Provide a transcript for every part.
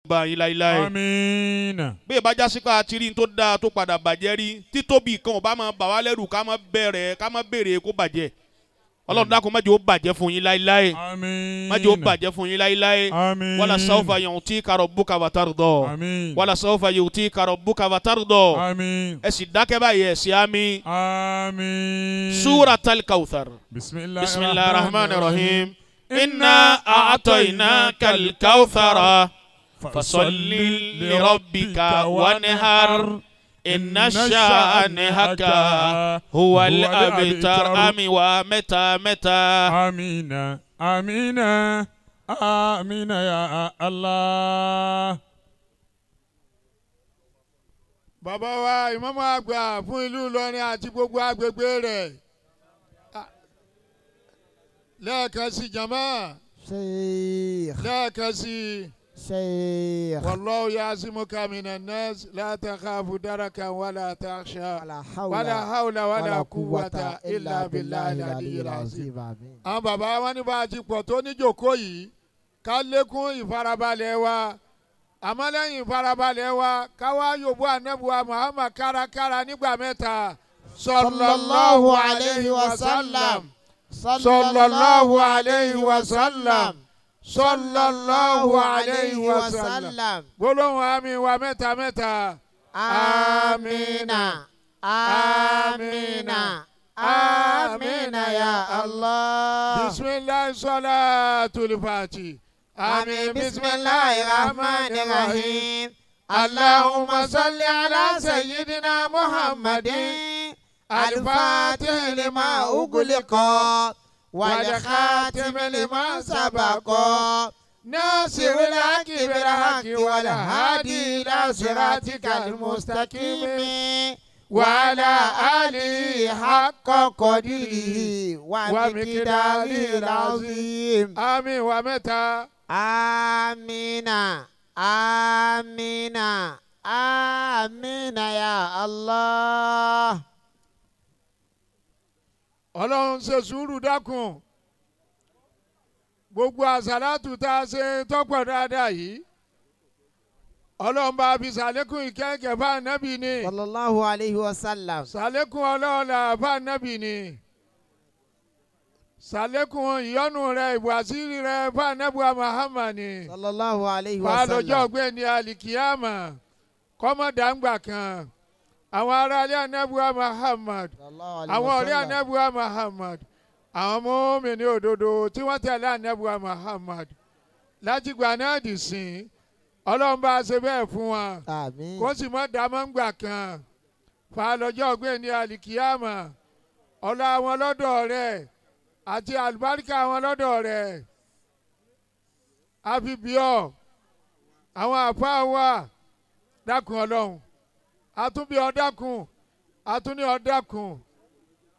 bá yín láéláé. Àmín. Bí ìbá jásí ká ti rí n tó dáa tó padà bàjẹ́ rí títóbi kan ò bá máa bà wá lẹ́rù ká má bẹ̀rẹ̀ ká má béèrè kó bàjẹ́. Ọlọ́run dákun má jẹ́ ó bàjẹ́ fún yín láéláé. Àmín. Má jẹ́ ó bàjẹ́ fún yín láéláé. Àmín. Wala sawfa yu'tika rabbuka fatarda. Àmín. Wala sawfa yu'tika rabbuka fatarda. Àmín. Ẹ sì dákẹ́ báyìí ẹ sì àmín. Àmín. Suratal Kawthar. Bismillahir Rahmanir Rahim. Inna a'tainakal kawthara fasalli li rabbika wanhar. Inna shani'aka huwal abtar. Àmín wa mẹ́ta mẹ́ta. Amina, amina, amina ya Allah. Bàbá wa ìmáàmù àgbà fún ìlú Ìlọrin àti gbogbo agbègbè rẹ̀. Lẹ́ẹ̀kan sí jama. Sheikh. Lẹ́ẹ̀kan sí. Sheikh. Wallahu ya'simuka minan nas la takhafu darakan wala takhsha wala hawla wala quwwata illa billahil aliyyil azim. Àwọn bàbá wọn ní bá a ti pọ̀ tó níjòkó yìí ká lékún ìfarabalẹ̀ wa àmọ́ lẹ́yìn ìfarabalẹ̀ wa ká wá yòbó ànábùwà Muhammad kárakára nígbà mẹ́ta. Sallallahu alayhi wa sallam. Sallallahu alayhi wa sallam. Sallallahu alayhi wa sallam. Gbólóhùn àmín wa mẹ́ta mẹ́ta. Amina, amina, amina ya Allah. Bismillahi salatul fati. Àmín. Bismillahi rahmanir rahim. Allahumma salli ala sayyidina Muhammadin. Al-Fatih lima ughliqa. والخاتم لما سبق ناصر الحق بالحق والهادي إلى صراطك المستقيم وعلى آله حق قدره ومقداره العظيم. آمين. ومتى؟ آمين آمين آمين يا الله. Ọlọ́run ṣe sùúrù dákun gbogbo àsàlátù tá a ṣe tọ́pọ̀ dáadáa yìí Ọlọ́run bá fi ṣàlékún ìkẹ́kẹ́ bá nábì ni. Sallallahu alayhi wa sallam. Ṣàlékún ọlọ́ọ̀lá bá nábì ni. Ṣàlékún ìyọ́nú rẹ̀ ìbùhàsírí rẹ̀ bá nábì Muhammad ni. Sallallahu alayhi wa sallam. Fàlọ́jọ́ ọ̀gbẹ́ni alikiyama kọ́mọ̀dàǹgbà kan. Àwọn aráalé anábùwà Muhammad àwọn ọ̀rẹ́ anábùwà Muhammad àwọn mùmínì òdodo tí wọ́n tẹ̀lé anábùwà Muhammad látìgbà náà dì sìn Ọlọ́run bá a ṣe bẹ́ẹ̀ fún wọn kó sì mọ́ dámọ́ngbà kan fàlọ́jọ́ ọ̀gbẹ́ni alikiyama ọlá wọn lọ́dọ̀ rẹ̀ àti àlùbáríkà wọn lọ́dọ̀ rẹ̀ àfibíọ́ àwọn àfáà wà dákun Ọlọ́run àtúnbí ọ̀dàkùn àtúní ọ̀dàkùn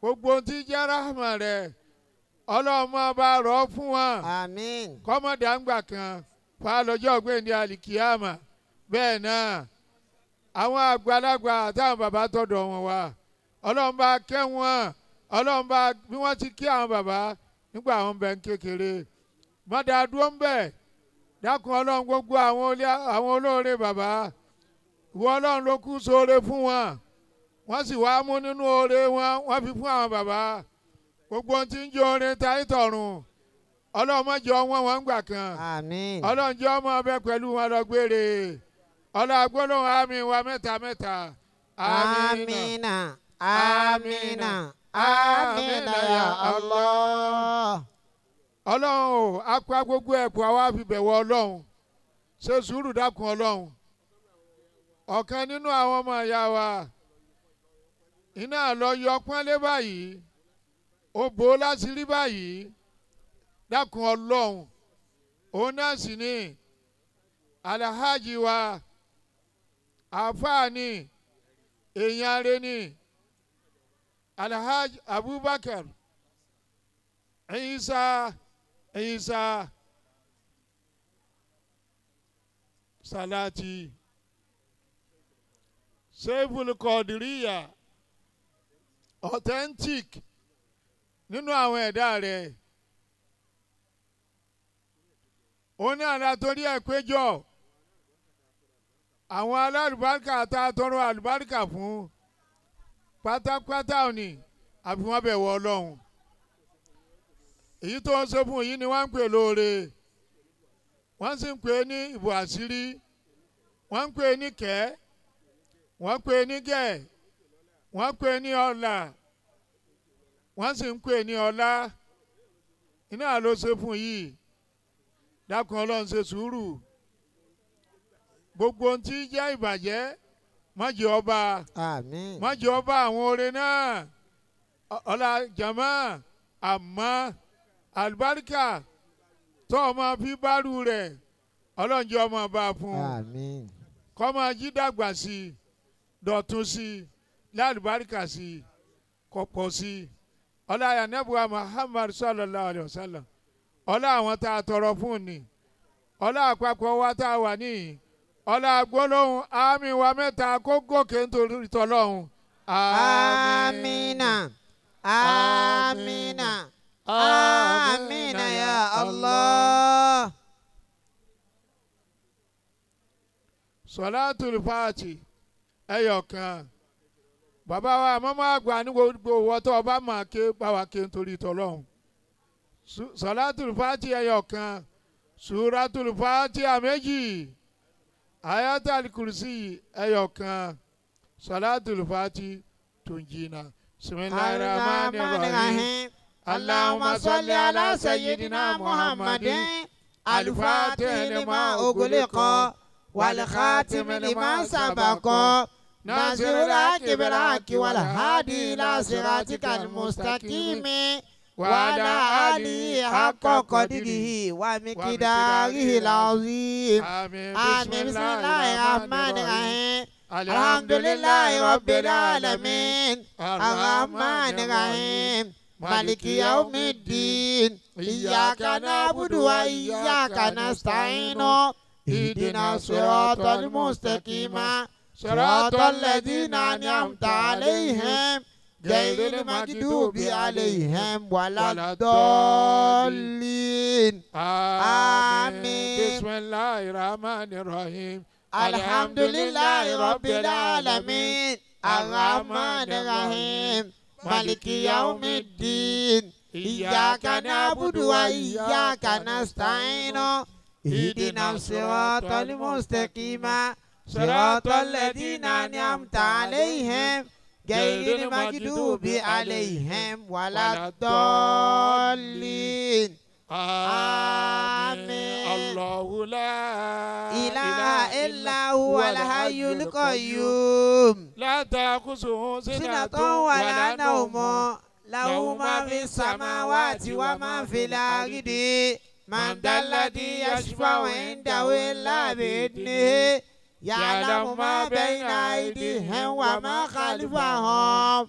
gbogbo ohun tí jẹ́ rahma rẹ̀ Ọlọ́run máa bá rọ̀ fún wọn. Àmín. Kọ́mọ̀dàǹgbà kan fàlọ́jọ́ ọ̀gbẹ́ni alikiyama bẹ́ẹ̀ náà àwọn àgbàlagbà àtàwọn bàbá tọ̀dọ̀ wọn wá Ọlọ́run bá kẹ́ wọn Ọlọ́run bá bí wọ́n ti kí àwọn bàbá nígbà àwọn bẹ̀ ń kékeré mọ́dà dúró ń bẹ̀ dákun Ọlọ́run gbogbo àwọn olóore bàbá ìwọ Ọlọ́run ló kú sóore fún wọn wọ́n sì wá mú nínú oore wọn wọ́n fi fún àwọn bàbá gbogbo ohun tí ń jẹ oore táyé tọ̀run Ọlọ́run má jẹ́ wọn wọn gbà kan. Àmín. Ọlọ́run jẹ́ ọmọ ọbẹ̀ pẹ̀lú wọn lọ gbére Ọlọ́run agbólóhùn àmín wa mẹ́ta mẹ́ta. Àmínà àmínà àmínà ya Allah. Ọlọ́run o apá gbogbo ẹ̀kọ́ àwa fi bẹ̀wọ̀ Ọlọ́run ṣe sùúrù dákun Ọlọ́run ọ̀kan nínú àwọn ọmọ ìyá wa iná lọ yọ pọ́nlé báyìí ó bò ó láṣìírí báyìí dákun Ọlọ́run òun náà sì ní alhaji wa àfáà ni èèyàn rẹ̀ ni alhaji Abubakar Isa Isa Salati Seiful Qadiriya authentic nínú àwọn ẹ̀dá rẹ̀ òun náà la torí ẹ̀ péjọ Àwọn alálùbáríkà tá a tọrọ àlùbáríkà fún pátápátá òní àfi wọ́n bẹ̀ wọ Ọlọ́run. Èyí tó ń ṣe fún yìí ni wọ́n ń pè lóore, wọ́n sì ń pè ní ìbò àṣírí, wọ́n ń pè ní kẹ́, wọ́n ń pè ní gẹ̀, wọ́n ń pè ní ọlà, wọ́n sì ń pè ní ọlá. Iná ló ṣe fún yìí. Dákun Ọlọ́run ṣe sùúrù. Gbogbo ohun tí jẹ́ ìbàjẹ́ má jẹ́ ọba. Àmín. Má jẹ́ ọba àwọn oore náà. Ọlá jàmá àmọ́ àlùbáríkà tó ọmọ fi bárù rẹ̀ Ọlọ́run jẹ́ ọmọ bá a fún un. Àmín. Kọ́ máa jí dàgbà sí i, dọ̀tun sí i, lálùbáríkà sí i, kọ̀pọ̀ sí i. Ọlá ànábì Muhammad sallallahu alayhi wa sallam. Ọlá àwọn tá a tọrọ fún ni. Ọlá àpapọ̀ wa tá a wà níyì. Ọlá gbólóhùn àmín wa mẹ́ta kó gòkè nítorí tọlọ́hun. Amina. Amina. Amina ya Allah. Sọlátul Fáàtì ẹyọ kan. Bàbá wa mọ́mọ́ àgbà ní gbogbo owó tó ọba máa ké bá wa ké nítorí tọlọ́hun. Sọlátul Fáàtì ẹyọ kan. Suratul Fáàtì méjì. Ayatul Kursi ẹyọ kan. Sọlátul Fáàtì tunjina. Bismillahirrahmanirrahim. Allahumma salli ala sayyidina Muhammadin al-Fatihi lima ughliqa wal-khatimi lima sabaqa nasiril haqqi bil haqqi wal hadi ila siratikal mustaqim wa ala alihi haqqa qadrihi wa miqdarihil azim. Àmín. Amin. Bismillahirrahmanirrahim. Alhamdulillahi rabbil alamin. Arrahmanir rahim. Maliki yawmiddin. Iyyaka na'budu wa iyyaka nasta'in. Ihdina siratal mustaqim. Siratal ladzina an'amta alaihim. Ghayril maghdubi alaihim waladdallin. Àmín. Àmín. Bismillahirrahmanirrahim. Alhamdulillahi rabbil alamin. Arrahmanir rahim. Maliki yawmiddin. Iyyaka na'budu wa iyyaka nasta'in. Ihdina siratal mustaqim. Siratal ladzina an'amta alaihim. Ghayril maghdubi alaihim waladdallin. Àmín. Àmín. Allahu la Ilaha illa huwal hayyul qayyum. La ta'khuzuhu Sinatun wala nawmun. Lahu ma fi samawati wa ma fil ardi. Man dhal ladhi yashfa'u 'indahu illa bi'idhnihi. Ya'lamu ma bayna aydihim wa ma khalfahum.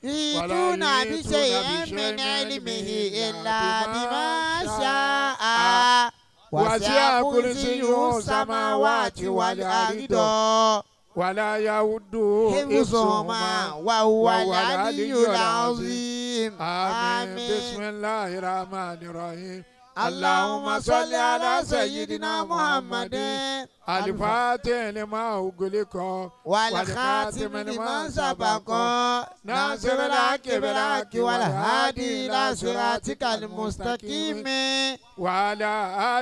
Yutuna bi shay'in min 'ilmihi illa bima sha'a. Wasi'a kursiyyuhu samawati wal arda. Wala ya'uduhu Hifzuhuma wa huwal aliyyul azim. Àmín. Amin. Bismillahirrahmanirrahim. Allahumma salli ala sayyidina Muhammadin Al-Fatihi lima ughliqa wal khatimi lima sabaqa nasiril haqqi bil haqqi wal hadi ila siratikal mustaqim wa ala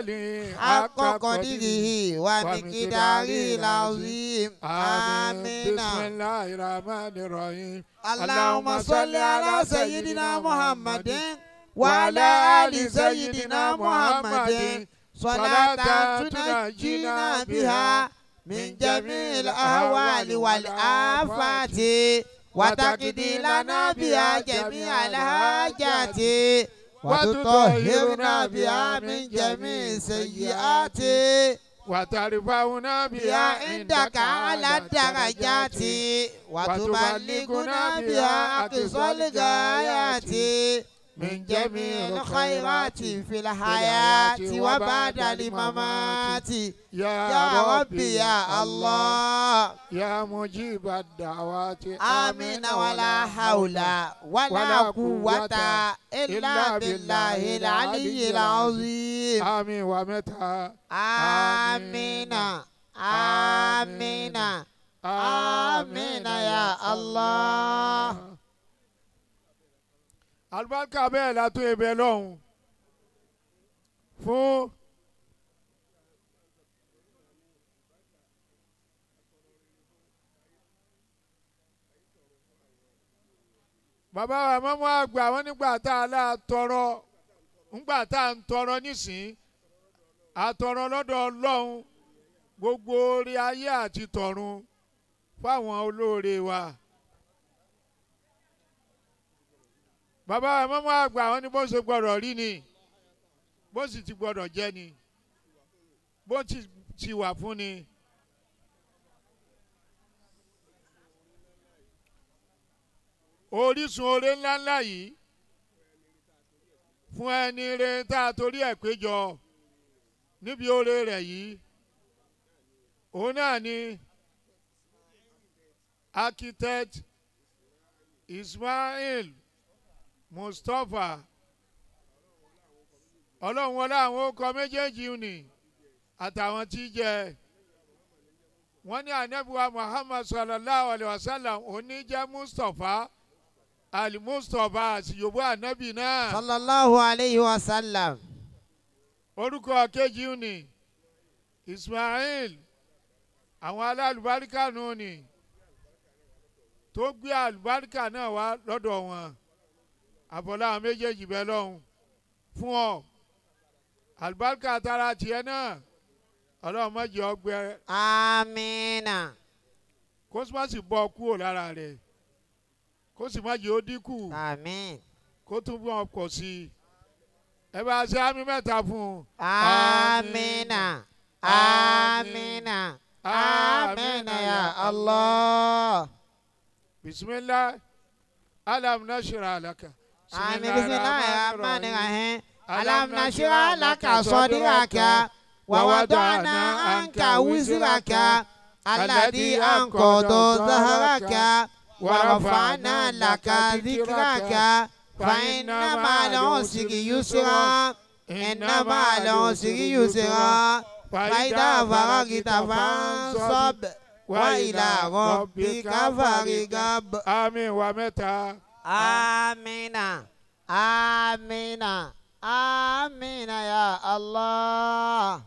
alihi haqqa qadrihi wa miqdarihil azim. Àmín. Amin. Bismillahirrahmanirrahim. Allahumma salli ala sayyidina Muhammadin wa ala ali sayyidina Muhammadin salatan tunajjina biha min jami'il ahwali wal afati wa taqdi lana biha jami'al hajati wa tutahhirna biha min jami'i sayyiati Wa tarfa'una biha indaka ala darajati wa tuballighuna biha aqsal ghayati min jami'il khairati fil hayati wa ba'dal mamati ya rabbi ya Allah Ya mujibad da'awati. amina wala hawla wala quwwata illa billahil aliyyil azim. Àmín wa mẹ́ta. Amina. Amina. آمين يا الله. Àlùbáríkà bẹ́ẹ̀ la tún ibẹ̀ lọ́hùn fún bàbá wa mọ́mọ́ àgbà wọn nígbà tá a lá tọrọ ńgbà tá a ń tọrọ nísìn àtọrọ lọ́dọ̀ Ọlọ́run gbogbo orí ayé àti tọ̀run fáwọn olóore wa. Bàbá wa mọ́mọ́ àgbà wọn ní bó ṣe gbọ́dọ̀ rí ni bó sì ti gbọ́dọ̀ jẹ́ ni bó ti wà fún ni. Orísun oore ńláńlá yìí fún ẹni re tá a torí ẹ̀ péjọ níbi oore rẹ̀ yìí òun náà ni architect Ismail Mustapha ọlọ́run wọlé àwọn ọkọ̀ méjèèjì ni àtàwọn tí jẹ wọ́n ní anabiwa Muhammad sallallahu alayhi wa sallam òní jẹ́ Mustapha Ali-Mustapha àti yorùbá anabi náà. Sallallahu alayhi wa sallam. Orúkọ kejì ni Ismail àwọn alálùbáríkà nù ni tó gbé àlùbáríkà náà wá lọ́dọ̀ wọn àbọ̀lá àwọn méjèèjì bẹ́ẹ̀ lọ́hùn fún ọ àlùbáríkà tara tiẹ̀ náà ọlọ́run má jẹ́ ọgbẹ́. Amina. Kó má sì bọ́ kúrò lára rẹ̀ kó sì má jẹ́ ó dínkù. Àmín. Kó tún bọ́ pọ̀ sí i ẹ bá ṣe àmì mẹ́ta fún un. Amina. Amina. Amina ya Allah. Bismillah alam nashra laka. Àmín bismillahir rahmanir rahim. Alam nashra laka sadraka wa wada'na anka wizraka alladhi anqadha dhahraka wa rafa'na laka dhikraka fa inna ma'al usri yusra inna ma'al usri yusra fa idha faragta fansab wa ila rabbika farghab. Àmín wa mẹ́ta. Amina. Amina. Amina ya Allah.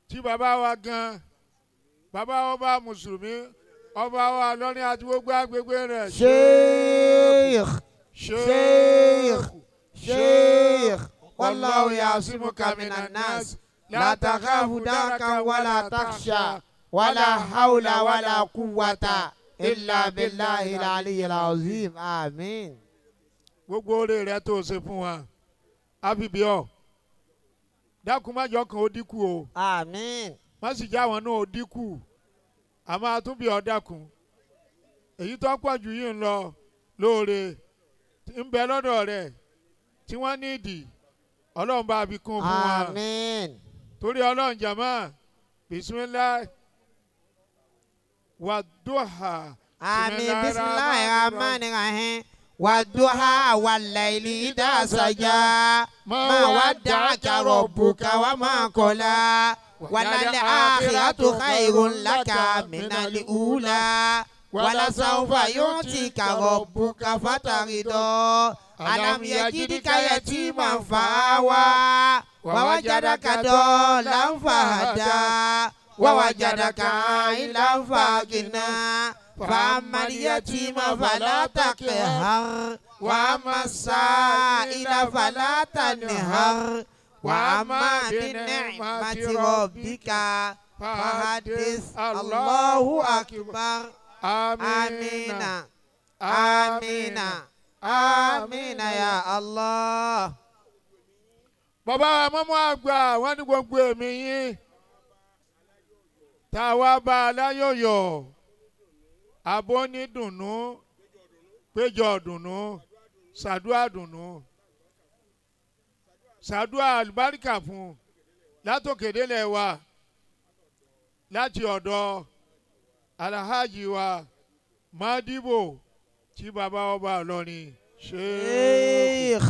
Tí bàbá wa gan bàbá ọba mùsùlùmí ọba wa lọ́rin àti gbogbo agbègbè rẹ̀. Sheikh Sheikh Sheikh wallahu ya'simuka minan nas la takhafu darkan wala takhsha wala hawla wala quwwata illa billahi al-aliyyil azim. Àmín. Gbogbo oore rẹ tó ṣe fún wa àbíbíọ dákun má jọ kan ó dínkù o. Àmín. Má sì já àwọn náà ó dínkù àmọ́ àtúnbí ọ dákun èyí tó pọ̀ jù yìí ń lọ lóore ń bẹ lọ́dọ̀ rẹ̀ tí wọ́n ní ìdì ọlọ́run bá fi kún fún wa. Àmín. Torí ọlọ́run jàmá bismillah wàdúhà. Àmín bismillahir rahmanir rahim. Wàdúhà wal-layli idha saja ma wadda'aka rabbuka wa ma qala walal akhiratu khayrun laka minal ula walasawfa yu'tika rabbuka fatarida alam yajidika yatiman fa'awa wa wajadaka dallan fahada wa wajadaka 'ailan fa'aghna فأما اليتيم فلا تقهر وأما السائل فلا تنهر وأما بنعمة ربك فحدث. الله أكبر. آمين آمين آمين يا الله. Bàbá wa mọ́mọ́ àgbà wọ́n ní gbogbo èmi yín tá a wá bá a láyọ̀yọ̀ abóní dùnú péjọ dùnú ṣàdúà dùnú ṣàdúà àlùbáríkà fún látòkèdélẹ̀ wa láti ọ̀dọ̀ alhaji wa Madibo tí bàbá ọba Ìlọrin Sheikh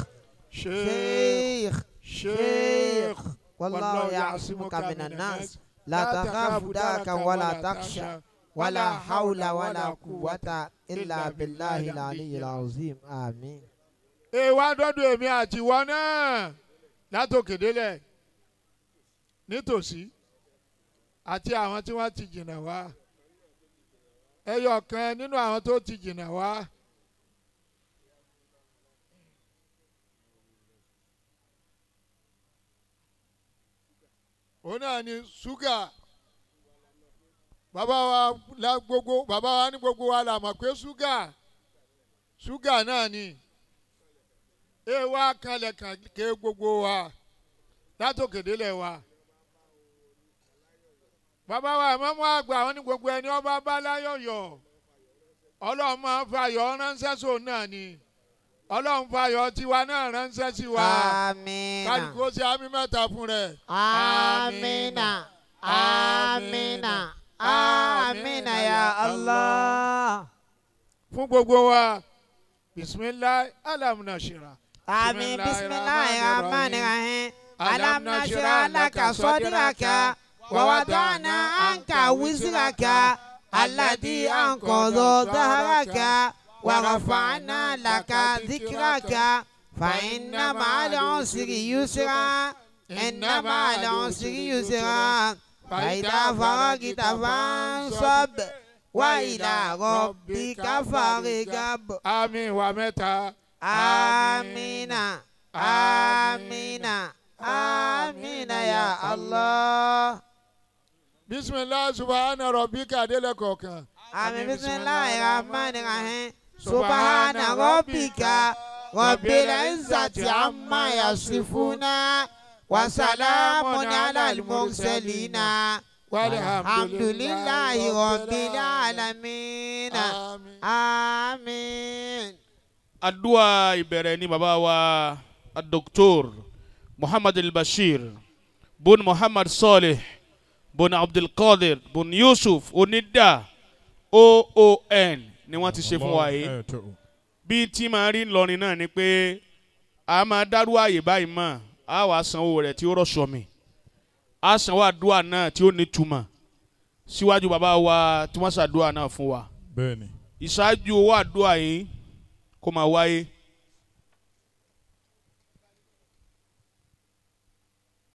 Sheikh Sheikh wallahu ya'simuka minan nas لا تخاف دركا ولا تخشى ولا حول ولا قوة إلا بالله العلي العظيم آمين. Èèwà dọ́dọ̀ èmi àti ìwọ náà látòkè délẹ̀ nítòsí àti àwọn tí wọ́n ti jìnnà wá ẹyọ kan nínú àwọn tó ti jìnnà wá. Òun náà ni ṣúgà bàbá wa la gbogbo bàbá wa ní gbogbo wa la mọ̀ pé ṣúgà ṣúgà náà ni e wá kanlẹ̀ kan ké gbogbo wa látòkè délẹ̀ wa. Bàbá wa ìmáàmù àgbà wọn ní gbogbo ẹni ọba bá láyọ̀yọ̀ Ọlọ́run máa ń fayọ̀ ránṣẹ́ sóun náà ni Ọlọ́run fayọ̀ tiwa náà ránṣẹ́ sí wa. Amina. Kálukú ó ṣe àmì mẹ́ta fún rẹ̀. Amina. Amina. Amina ya Allah. Fún gbogbo wa bisimilahi alamunasira. Amin. Bismillahirrahmanirrahim. Alam nashrah laka sadraka wa wada'na anka wizraka alladhi anqadha dhahraka wa rafa'na laka dhikraka fa inna ma'al usri yusra inna ma'al usri yusra fa idha faragta fansab wa ila rabbika farghab. Àmín wa mẹ́ta. Amina, Amina, Amina ya Allah. Bisimilahi subhana rabbika délẹ̀ kọ̀ọ̀kan. Amin. Bismillahirrahmanirrahim. Subhana rabbika rabbil izzati amma yasifuna wa salamun alal mursalina walhamdulillahi rabbil alamin. Amin. Àdúà ìbẹ̀rẹ̀ ni bàbá wa Dr. Muhammad al-Bashir bun Muhammad Saleh bun Abdulkadir bun Yusuf Onídà OON ni wọ́n ti ṣe fún wa yìí. Bí tí màá rí Ìlọrin náà ni pé a máa dárú àyè báyìí mọ́ a wàá sanwó rẹ̀ tí ó rọ̀ṣọ̀ mi a sanwó àdúà náà tí ó nítumọ̀ síwájú bàbá wa tí wọ́n ṣàdúà náà fún wa. Bẹ́ẹ̀ni. Ìṣáájú owó àdúà yìí kó máa wáyé